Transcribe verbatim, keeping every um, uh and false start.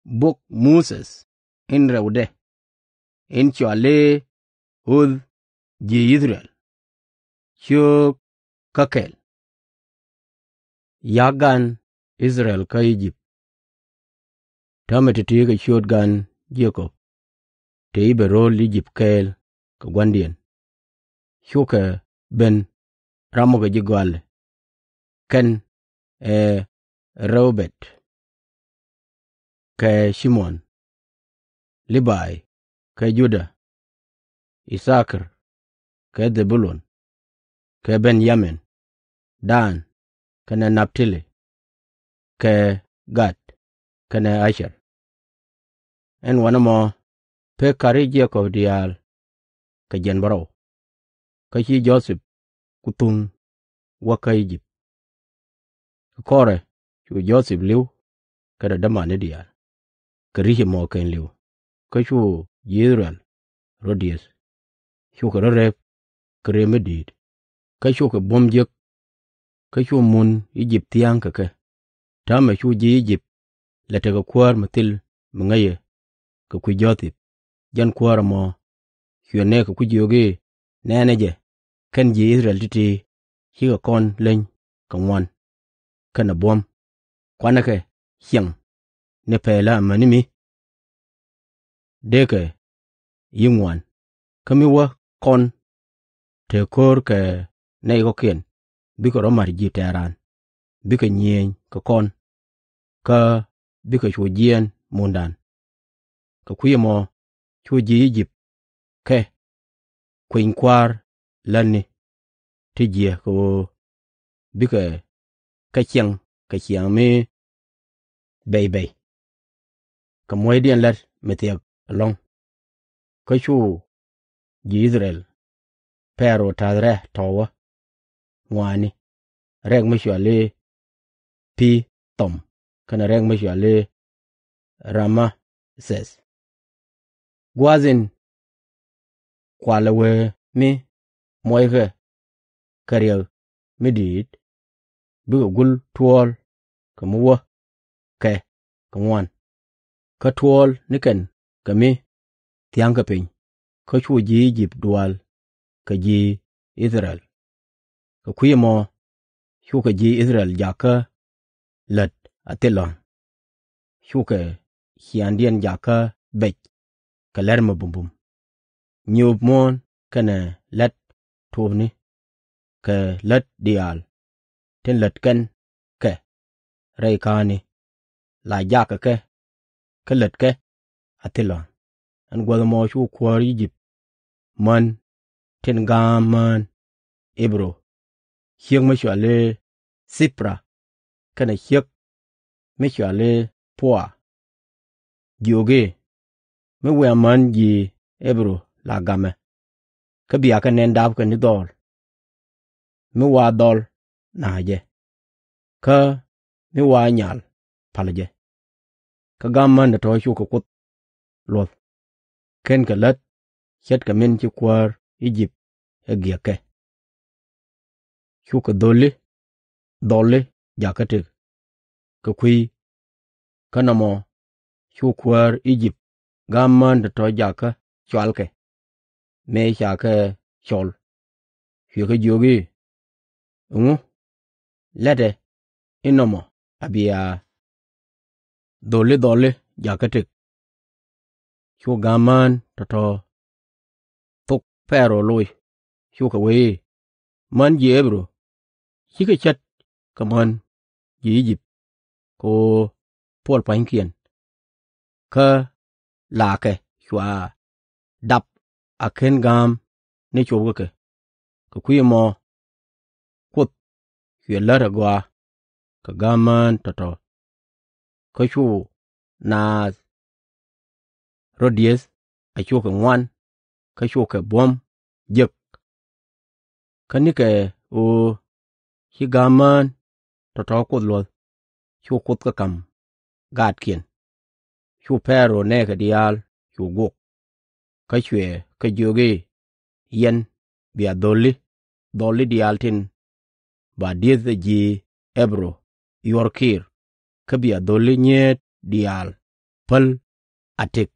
bok Muthɛ in rɛwdɛ, in cɔal i̱ Ɣöth ji̱ I-thɛ-rɛl. Ciöök kä kɛl. Ya̱k gan I-thɛ-rɛl kä I-jëp. Täämɛ ti̱ti̱ kɛ ciöt gan Je-kɔb, tëë ci ben ro̱l I-jëp kɛɛl kɛ gua̱ndiɛn, cukɛ ben ram mɔ kɛ ji̱ gɔaalɛ. Kɛn ɛ Rɛ-u-ben kɛ Cim-on, Lii-bay kɛ Juda, I-tha-kar kɛ Dhɛ-bu-lun kɛ Ben-ya-min, Dan kɛnɛ Nap-ta-li kɛ Gad kɛnɛ A-cɛr. Ɛn wanɛ mɔ pek kari Je-kɔb diaal kɛ jiɛn bärɔw. Kä ci Jo-thɛp ku thuŋ wä kä I-jëp. Kɛ kɔrɛ cu Jo-thɛp li̱w kɛnɛ dämani diaal kɛ ri̱c ɛmɔ kɛɛliw. Kä cu ji̱ I-thɛ-rɛl rɔ dieth, cukɛ rɔ rep kɛ rep mi di̱i̱t, kä cukɛ buɔ̱m jek. Kä cu mun I-jëp thia̱a̱ŋ kɛ kɛ. Täämɛ cu ji̱ I-jëp lɛ tekɛ kuäär mi thil mi ŋäcɛ kɛ kui̱ Jo-thɛp. Jɛn kuäär ɛmɔ cuɛ nɛɛkɛ ku jiök i̱, Nɛnɛ jɛ, kɛn ji̱ I-thɛ-rɛl ti̱ti̱ cikɛ kɔn leny kɛ ŋuan kɛnɛ buɔ̱m. Kuanɛ kɛ ciɛŋ ni pɛlä amäni mi dee kɛ yi̱k ŋuan. Kä mi wä kɔn te ko̱r kɛ nɛy kɔ̱kiɛn, bikɛ rɔ ma̱t ji̱ tɛ̈ran, bikɛ nyiëëny kɛ kɔn, kä bikɛ cu jiɛɛn mundan. Kɛ kui̱ ɛmɔ cu ji̱ I-jëp kɛ kueny kua̱r lätni ti jiäk kɛ ɣöö bikɛ kɛ ciɛŋ kɛ ciaŋ mi bɛc bɛc, kɛ muɔ̱cdiɛn la̱t mi thiɛk ɛlɔ̱ŋ. Kä cu ji̱ I-thɛ-rɛl pɛl rɛw ta̱th rɛ̈k tɔ̱wä ŋɔaani, rɛk mi cɔal i̱ Pi-thom kɛnɛ rɛk mi cɔal i̱ Ra-mɛ-thɛth. Gua̱a̱th in kualɛ wee mi muɔckɛ kɛ riɛk mi di̱i̱t, bikɛ gul tuɔ̱ɔ̱l kɛ mi wä kɛ kɛ ŋuan, kä tuɔɔl ni kɛn kɛ mi thia̱ŋkɛ piny. Kä cu ji̱ I-jëp dual kɛ ji̱ I-thɛ-rɛl. Kɛ kui̱ ɛmɔ cukɛ ji̱ I-thɛ-rɛl jakä lät a thil lɔ̱ŋ. Cukɛ ciaaŋdiɛn jakä bɛc kɛ la̱t mi bumbum, nyuuth muɔ̱ɔ̱n kɛnɛ la̱t tuɔpni, kɛ lät diaal tin lät kɛn kɛ rɛy ka̱a̱ni, la jakɛ kɛ kä lätkɛ a thil lɔ̱ŋ. Ɛn guäth ɛmɔ cu kuäär I-jëp män tin ga̱a̱m mään Ɣi-bɛ-ru, ciek mi cɔal i̱ Thip-ra kɛnɛ ciek mi cɔal i̱ Pu-a, jiök i̱, Mi wiaa män ji̱ Ɣi-bɛ-ru la gamɛ, kä bia kɛ nɛn dapkɛ ni dhɔl. Mi wa dhɔl na̱a̱ jɛ, kä mi wa nyal pal jɛ. Kä ga̱a̱m män tɔ̱tɔ̱ cukɛ Kuoth luɔ̱th, /kenkɛ lät ce̱tkɛ min ci kuäär I-jëp ɛ gi̱eek kɛ. Cukɛ dho̱li dhɔli jakä tëk. Kɛ kui̱ kä nɔmɔ cu kuäär I-jëp ga̱a̱m män tɔ̱tɔ̱ jakä cɔalkɛ, mëë ca kɛ cɔl. Cuɛ kɛ jiök i̱, Ɛŋu lätdɛ inɔ mɔ a bia dho̱li dhɔli jakä tëk? Cu ga̱a̱m män tɔ̱tɔ̱ thok Pɛro loc, cukɛ wee i̱, Män ji̱ Ɣi-bɛ-ru, /cikɛ ce̱tkɛ män ji̱ I-jëp kɛ ɣöö puɔl pua̱nykiɛn, kä lakɛ cua dap a /ken ga̱a̱m ni cop kä kɛ. Kɛ kui̱ ɛmɔ Kuoth cuɛ lät a gɔaa kɛ ga̱a̱m män tɔ̱tɔ̱. Kä cu naath rɔ dieth a cukɛ ŋuan, kä cukɛ buɔ̱m jek. Kä nikɛ ɣöö ci ga̱a̱m män tɔ̱tɔ̱ Kuoth luɔ̱th, cu Kuoth kɛ ka̱m gaatkiɛn. Cu Pɛro nɛɛkɛ diaal cu guɔk, kä cuɛ kɛ jiök i̱, Yɛn bia dho̱li dhɔli diaal tin ba dieth ɛ ji̱ Ɣi-bɛ-ru yuɔr kiir, kä bia dho̱li nyieet diaal päl a tëk.